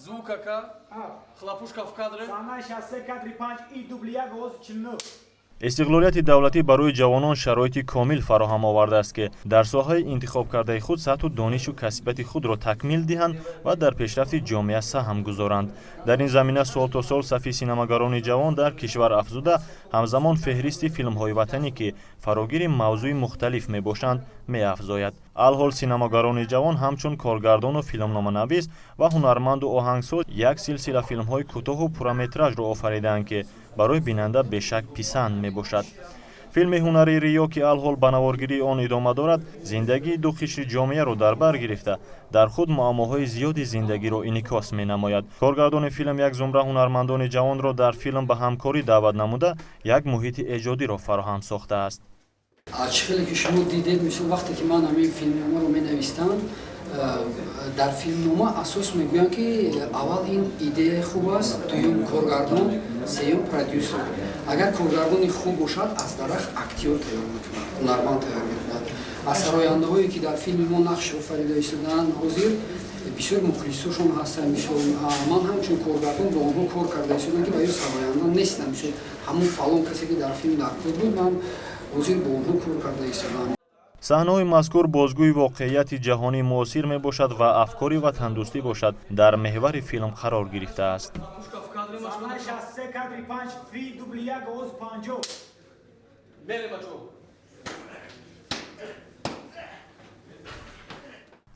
Звук ака, хлопушка в кадре. Саҳнаи 63, кадри 5 и дубли 1, овози 49. Истиқлолияти давлатӣ барои ҷавонон шароити комил фароҳам овардааст, ки дар соҳаи интихобкардаи худ сатҳу донишу касбияти худро такмил диҳанд ва дар пешрафти ҷомеа саҳм гузоранд. Дар ин замина сол то сол сафи синамогарони ҷавон дар кишвар афзуда, ҳамзамон феҳристи филмҳои ватанӣ, ки фарогири мавзӯи мухталиф мебошанд, меафзояд. Алҳол синамогарони ҷавон ҳамчун коргардону филмноманавис ва ҳунарманду оҳангсоз як силсила филмҳои кӯтоҳу пурраметражро офаридаанд, ки барои бинанда бешак писанд мебошад. Филми ҳунарии «Риё», ки алҳол ба наворгирии он идома дорад, зиндагии ду қишри ҷомеаро дар бар гирифта, дар худ муаммоҳои зиёди зиндагиро инъикос менамояд. Коргардони филм як зумра ҳунармандони ҷавонро дар филм ба ҳамкорӣ даъват намуда, як муҳити эҷодиро фароҳам сохтааст. Чӣ хеле ки шумо дидед, мисол, вақте ки ман ҳамин филмномаро менавистам, дар филмнома асос мегӯянд, ки аввал ин идеяи хуб аст, дуюм коргардон, сеюм продюсер. Агар коргардони хуб бошад, аз дарахт актёр тайёр мекунад, ҳунарманд тайёр мекунад. Аз сарояндаҳое, ки дар филми мо нақш офарида истодаанд, ҳозир бисёр мухлисошон ҳастанд. Мисол, ман ҳамчун коргардон бо онҳо кор карда истодам, ки ба ё сароянда нестанд. Мисол, ҳамон фалон касе, ки дар филм дар кор буд, ман ҳозир бо онҳо кор карда истодам. Саҳнаҳои мазкур бозгӯи воқеияти ҷаҳонии муосир мебошад ва афкори ватандӯстӣ бошад дар меҳвари филм қарор гирифтааст. Хлопушка в кадре. Саҳнаи 63, кадри 5 фи дубли 1, овози 50. Мерем, бачо.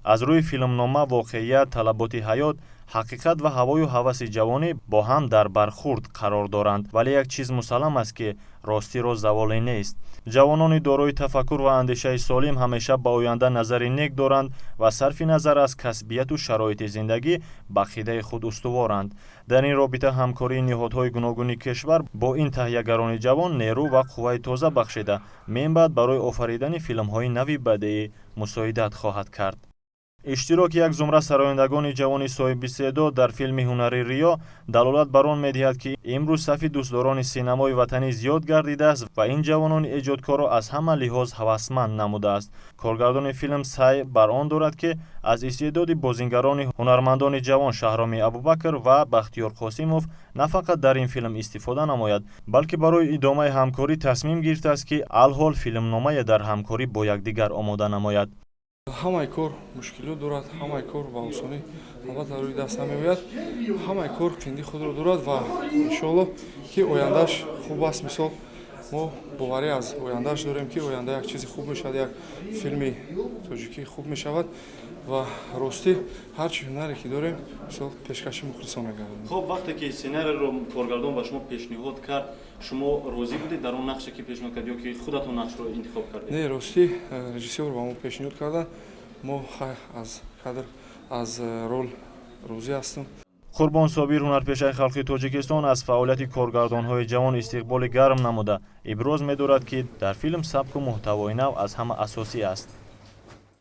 Аз рӯи филмнома воқеият, талаботи ҳаёт, ҳақиқат ва ҳавою ҳаваси ҷавонӣ бо ҳам дар бархурд қарор доранд. Вале як чиз мусаллам аст, ки ростиро заволе нест. Ҷавонони дорои тафаккур ва андешаи солим ҳамеша ба оянда назари нек доранд ва сарфи назар аз касбияту шароити зиндагӣ ба ақидаи худ устуворанд. Дар ин робита ҳамкории ниҳодҳои гуногуни кишвар бо ин таҳиягарони ҷавон нерӯ ва қувваи тоза бахшида, минбаъд барои офаридани филмҳои нави бадеӣ мусоидат хоҳад кард. Иштироки як зумра сарояндагони ҷавони соҳибистеъдод дар филми ҳунарии «Риё» далолат бар он медиҳад, ки имрӯз сафи дӯстдорони синамои ватанӣ зиёд гардидааст ва ин ҷавонони эҷодкорро аз ҳама лиҳоз ҳавасманд намудааст. Коргардони филм саъй бар он дорад, ки аз истеъдоди бозингарони ҳунармандони ҷавон Шаҳроми Абубакр ва Бахтиёр Қосимов на фақат дар ин филм истифода намояд, балки барои идомаи ҳамкорӣ тасмим гирифтааст, ки алҳол филмномае дар ҳамкорӣ бо якдигар омода намояд. Ҳамаи кор мушкилот дорад, ҳамаи кор ба осонӣ албатта рӯи даст намеояд, ҳамаи кор қинди худро дорад ва иншоалло, ки ояндааш хуб аст. Мисол, мо боварӣ аз ояндааш дорем, ки оянда як чизи хуб мешавад, як филми тоҷикӣ хуб мешавад ва ростӣ ҳарчи ҳунаре ки дорем, мисол, пешкаши мухлисон мегардонем. Хуб, вақте ки сценариро коргардон ба шумо пешниҳод кард, шумо розӣ будед дар он нақше, ки пешниҳод кард, ё ки худатон нақшро интихоб кардед? Не, ростӣ, режиссёр ба мо пешниҳод карданд, мо аз кадр, аз рол розӣ ҳастем. Қурбон Собир, ҳунарпешаи халқи Тоҷикистон, аз фаъолияти коргардонҳои ҷавон истиқболи гарм намуда, иброз медорад, ки дар филм сабку муҳтавои нав аз ҳама асосӣ аст.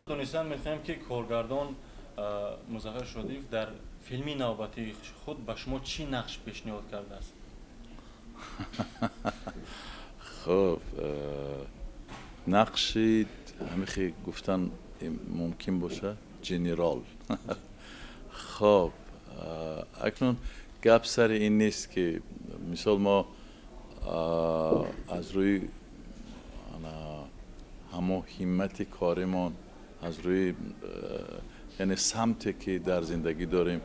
Донистан мехоҳем, ки коргардон Музаффар Шодиев дар филми навбатии худ ба шумо чӣ нақш пешниҳод кардааст? Хуб, нақши ҳамихе гуфтан мумкин боша, генерал. Хоб, акнун гап сари ин нест, ки мисол мо аз рӯи ҳамо ҳиммати коримон, аз рӯи, яъне, самте ки дар зиндагӣ дорем,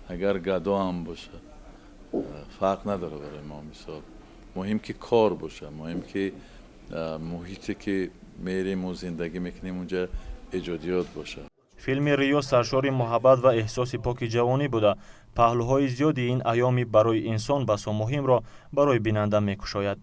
агар гадо ҳам бошад, фарқ надорад барои мо. Мисол, муҳим ки кор бошад, муҳим ки муҳите ки мериму зиндагӣ мекунем, унҷа эҷодиёт бошад. Филми «Риё» саршори муҳаббат ва эҳсоси поки ҷавонӣ буда, паҳлӯҳои зиёди ин айёми барои инсон басо муҳимро барои бинанда мекушояд.